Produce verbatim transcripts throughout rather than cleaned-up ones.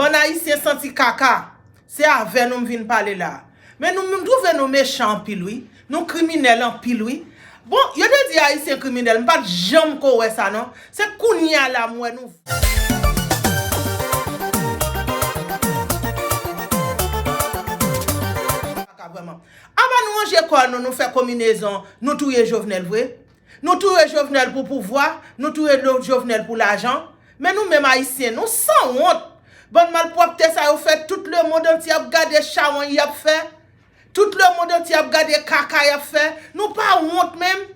Bann Ayisyen santi kaka. Se avè nou m vin pale la. Men nou menm twouve nou mechan anpil wi. Nou kriminèl anpil wi. Bon, yo te di Ayisyen kriminèl, m pa t janm ko wè sa non. Se kounye a la m wè nou. Kaka vrèman. Anba nou ranje kò nou, nou fè konbinezon, nou touye Jovenel vre. Nou touye Jovenel pou pouvwa, nou touye lo- Jovenel pou lajan. Men nou menm Ayisyen, nou sanwont. Bann malpwòpte sa yo fè, tout lemonn antye ap gade chawony y ap fè. Tout lemonn antye ap gade kaka y ap fè. Nou pa wont menm.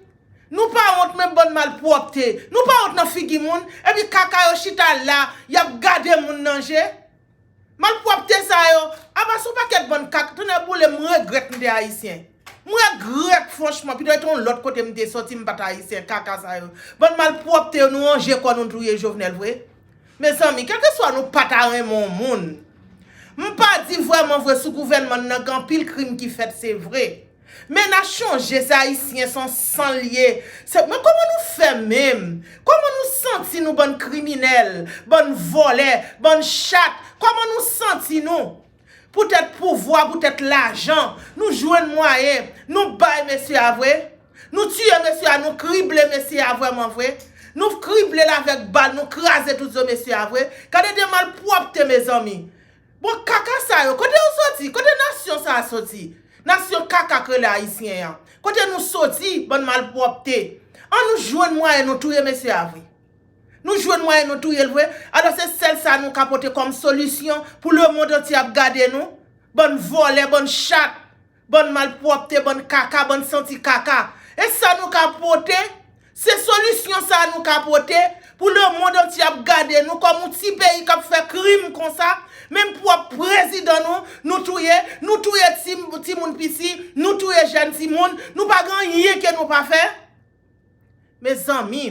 Nou pa wont menm bann malpwòpte. Nou pa wont nan figi moun. Epi kaka yo chita la, y ap gade moun nan je. Malpwòpte sa yo, apa se yon pakèt bann kaka, tonnè boule m, m regrèt m te ayisyen. M regrèt franchman, pito te yon lòt kote m te sòti, m pa t ayisyen, kaka sa yo. Bann malpwòpte yo, nou ranje kò nou touye Jovenel vre. Mezanmi, kèlkeswa nou pa ta renmen yon moun, m pa di vrèman vre sou gouvènman n nan gen anpil krim ki fèt, se vre. Men n a chonje se ayisyen se yon san l ye. Se, men kòman nou fè menm? Kòman nou santi nou bann kriminèl, bann vòlè, bann chat? Kòman nou santi nou? Poutèt pouvwa, poutèt lajan, nou jwenn mwayen, nou bay mesye a vre. Nou tiye mesye a, nou krible mesye a vrèman vre. Nou krible l avèk bal, nou kraze tout zo mesye a vre. Gade de malpwòpte mezanmi. Bon, kaka sa yo, kote yo soti? Kote nasyon sa a soti? Nasyon kaka k rele ayisyen an. Kote nou soti, bann malpwòpte? An nou jwenn mwayen nou touye mesye a vre. Nou jwenn mwayen nou touye l vre. Alò se sèl sa nou ka pote kòm solisyon pou lemonn antye ap gade nou. Bann vòlè, bann chat. Bann malpwòpte, bann kaka, bann santi kaka. E sa nou ka pote, se solisyon sa nou ka pote pou lemonn antye ap gade nou kòm yon ti peyi k ap fè krim konsa. Menm pwòp prezidan nou, nou touye, nou touye ti, timoun piti, nou touye jèn timoun, nou pa gen anyen ke nou pa fè. Mezanmi,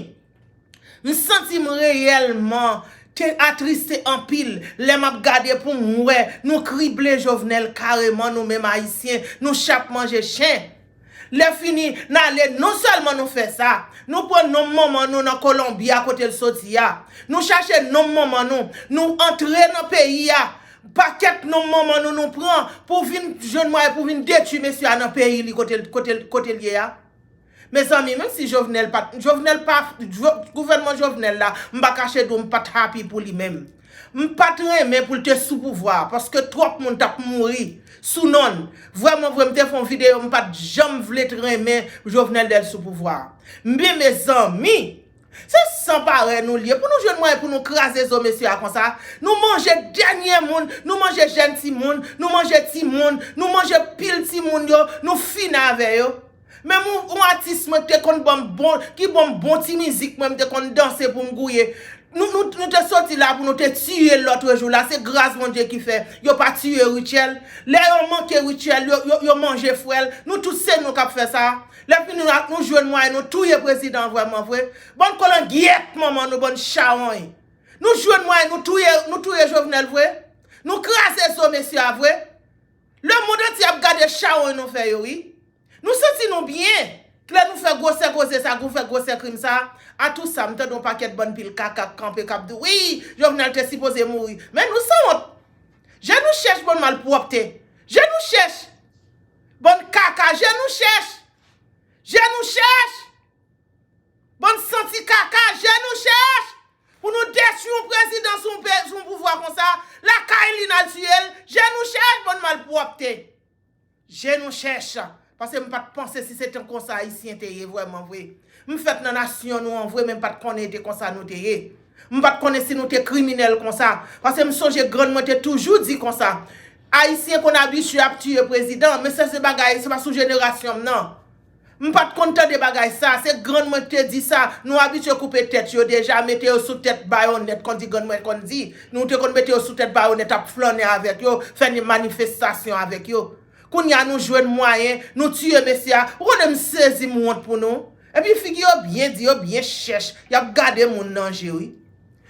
m santi m reyèlman te atriste anpil lè m ap gade pou m wè nou krible Jovenel kareman, nou menm ayisyen, nou chap manje chen. Lè fini, n ale, non sèlman nou fè sa, nou pran nonm manman nou nan Kolonbi a kote l soti a, nou chache nonm manman nou, nou antre nan peyi a, pakèt nonm manman nou nou pran pou vin jwenn mwayen pou vin detwi mesye a nan peyi li kote l, kote l, kote l ye a. Mezanmi, menm si Jovenel pa t, Jovenel pa, Jo- gouvènman Jovenel la, m pa kache di w m pa t happy pou li menm. M pa t renmen pou l te sou pouvwa a, paske twòp moun t ap mouri sou non l. Vrèman vre, m te fè yon videyo, m pa t janm vle t renmen Jovenel lè l sou pouvwa a. Men mezanmi, se san parèy nou l ye pou nou jwenn mwayen pou nou kraze zo mesye a konsa. Nou manje dènye moun, nou manje jèn timoun, nou manje timoun, nou manje pil timoun yo, nou fini avè yo. Menm yon, yon atis mwen ki te konn ban m bon, ki ban m bon ti mizik mwen, m te konn danse pou m gouye. Nou, nou, nou te soti la pou nou te tiye l lòt jou la, se gras Bondye ki fè yo pa tiye Rutshelle. Lè yo manke Rutshelle, yo, yo, yo manje frè l. Nou tout se nou k ap fè sa. Lè fini nou, nou jwenn mwayen nou touye prezidan an vrèman vre. Bann kolangyèt manman nou, bann chawony. Nou jwenn mwayen nou touye, nou touye Jovenel vre. Nou kraze zo mesye a vre. Lemonn antye ap gade chawony nou fè yo wi. Nou santi nou byen lè nou fè gwosè koze sa, nou fè gwosè krim sa. Atousa, m tande yon pakèt bann pil kaka k kanpe k ap di wi, Jovenel te sipoze mouri. Men nou sanwont. Je nou chèch bann malpwòpte. Je nou chèch. Bann kaka, je nou chèch. Je nou chèch. Bann santi kaka, je nou chèch. Pou nou detwi yon prezidan sou yon pe- sou yon pouvwa konsa, lakay li n al tiye l, je nou chèch bann malpwòpte. Je nou chèch. Paske m pa t panse si se te konsa Ayisyen te ye vrèman vre. M fèt nan nasyon nou an vre, men m pa t konnen e te konsa nou te ye. M pa t konnen si nou te kriminèl konsa. Paske m sonje grann mwen te toujou di konsa. Ayisyen konn abitye ap tiye prezidan, men sa se bagay, se pa sou jenerasyon m nan. M pa t konn tande bagay sa, se grann mwen ki te di sa, nou abitye koupe tèt yo deja, mete yo sou tèt bayonèt, konn di grann mwen konn di, nou te konn mete yo sou tèt bayonèt ap flannen avèk yo, fè ni manifestasyon avèk yo. Kounye a nou jwenn mwayen, nou tiye mesye a, ou konnen m sezi m wont pou nou. Epi figi yo byen di, yo byen chèch, y ap gade moun nan je wi.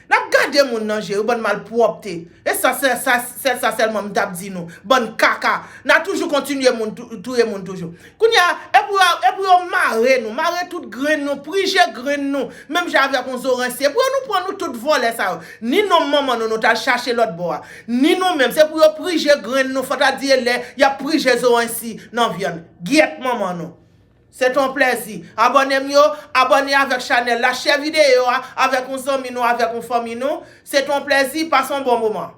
N ap gade moun nan je yo, bann malpwòpte. E sa, se sa, se sa sèlman m t ap di nou. Bann kaka. N a toujou kontinye moun tou- touye moun toujou. Kounye a, e pou yo, e pou yo mare nou, mare tout grenn nou, prije grenn nou. Menm jan avèk yon zoranj, se pou yo nou pran nou tout vòlè sa yo. Ni nonm manman nou, nou t al chache lòt bò a. Ni nou menm, se pou yo prije grenn nou, fò ta di e lè y ap prije zoranj si nan vyann. Gyèt manman nou. Se t on plèzi. Abòne m yo, abòne avèk chanèl la, share videyo a avèk yon zanmi nou, avèk yon fanmi nou. Se t on plèzi, pase yon bon moman.